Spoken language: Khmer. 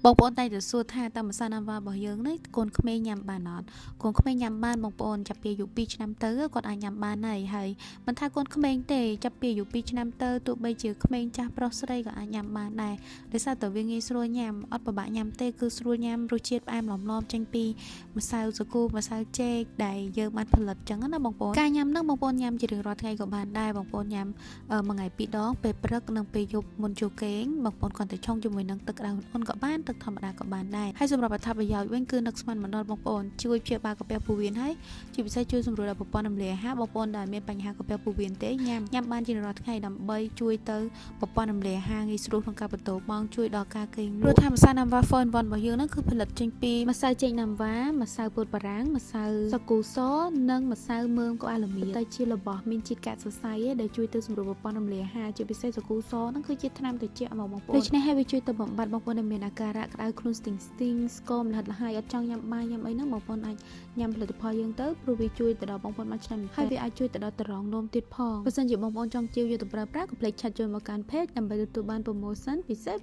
បងប្អូនតែងតែសួរថាតើម្សៅណាំវ៉ារបស់យើងនេះកូនក្មេងញ៉ាំបានអត់កូនក្មេងញ៉ាំបានបងប្អូនចាប់ពីអាយុ2ឆ្នាំទៅគាត់អាចញ៉ាំបានហើយហើយមិនថាកូនក្មេងទេចាប់ពីអាយុ2ឆ្នាំទៅទោះបីជាក្មេងចាស់ប្រុសស្រីក៏អាចញ៉ាំបានដែរដោយសារតែវាងាយស្រួលញ៉ាំអត់ពិបាកញ៉ាំទេគឺស្រួលញ៉ាំរសជាតិផ្អែមឡមៗចេញពីម្សៅសាគូម្សៅចេកដែលយើងបានផលិតចឹងណាបងប្អូនការញ៉ាំនឹងបងប្អូនញ៉ាំជារៀងរាល់ថ្ងៃក៏បានដែរបងប្អូនញ៉ាំ មួយថ្ងៃពីរដងពេលព្រឹកនិងពេលយប់មុនចូលគេងបងប្អូនគ្រាន់តែឆុងជាមួយនឹងទឹកក្តៅឧណ្ហៗក៏បានទឹកធម្មតាក៏បានដែរហើយសម្រាប់អត្ថប្រយោជន៍វិញគឺនឹកស្មានមិនដល់បងប្អូនជួយព្យាបាលកាពះពោះវៀនហើយជាពិសេសជួយសម្រួលដល់ប្រព័ន្ធរំលាយអាហារបងប្អូនដែលមានបញ្ហាកាពះពោះវៀនទេញ៉ាំញ៉ាំបានជារៀងរាល់ថ្ងៃដើម្បីជួយទៅប្រព័ន្ធរំលាយអាហារងាយស្រួលក្នុងការបន្ទោបង់ជួយដល់ការគេងលក់ព្រោះថាម្សៅណាំវ៉ា 4 in 1របស់យើងហ្នឹងគឺផលិតចេញពីម្សៅចេកណាំវ៉ាម្សៅពោតបារាំងម្សៅសាគូសនិងម្សៅមើមក្បាលរមៀតតែជារបស់មានជាតិកាកសរសៃឯងដែលជួយទៅសម្រួលប្រព័ន្ធរំលាយអាហារជាពិសេសសាគូសហ្នឹងគឺជាថ្នាំត្រជាក់មកបងប្អូនដូច្នេះហើយវាជួយទៅបំបត្តិបងប្អូនដែលមានអាការៈក្តៅខ្លួនស្ទីងស្ទីងស្គមលហិតលហាយអត់ចង់ញ៉ាំបាយញ៉ាំអីហ្នឹងបងប្អូនអាចញ៉ាំផលិតផលយើងទៅព្រោះវាជួយទៅដល់បងប្អូនបានឆ្នាំហើយវាអាចជួយទៅដល់តរងនោមទៀតផងបើសិនជាបងប្អូនចង់ជាវយកទៅប្រើប្រាស់កុំភ្លេច chat ចូលមកកាន់ page ដើម្បីទទួលបាន promotion ពិសេស។